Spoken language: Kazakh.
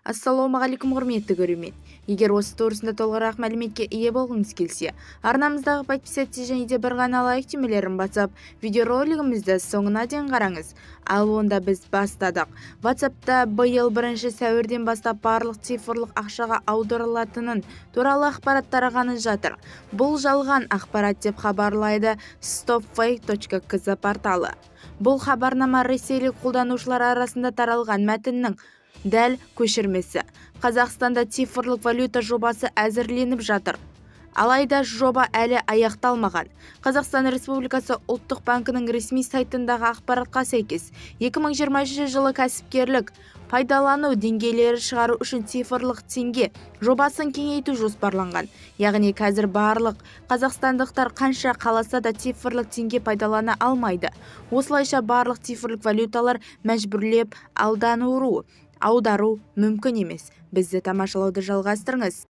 Ассалаумағалейкум, құрметті көрермен! Егер осы турасында толығырақ мәліметке ие болғыңыз келсе, арнамыздағы «Подписаться» және де бір ғана «Лайк» түймелерін басып, видеоролигімізді соңына дейін қараңыз. Ал онда біз бастадық. WhatsAppта биыл 1 сәуірден бастап барлық цифрлық ақшаға аударылатынын туралы ақпарат тарағаны жатыр. Бұл жалған ақпарат, деп хабарлайды stopfake.kz порталы. Бұл хабарнама ресейлік қолданушылар арасында таралған мәтіннің дәл көшірмесі. Қазақстанда цифрлық валюта жобасы әзірленіп жатыр, алайда жоба әлі аяқталмаған. Қазақстан Республикасы Ұлттық банкінің ресми сайтындағы ақпаратқа сәйкес, 2023 жылы кәсіпкерлік пайдалану деңгейлері шығару үшін цифрлық теңге жобасын кеңейту жоспарланған. Яғни қазір барлық қазақстандықтар қанша қаласа да, цифрлық теңге пайдалана алмайды. Осылайша, барлық цифрлық валюталар мәжбүрлеп аудару мүмкін емес. Бізді тамашалауды жалғастырыңыз.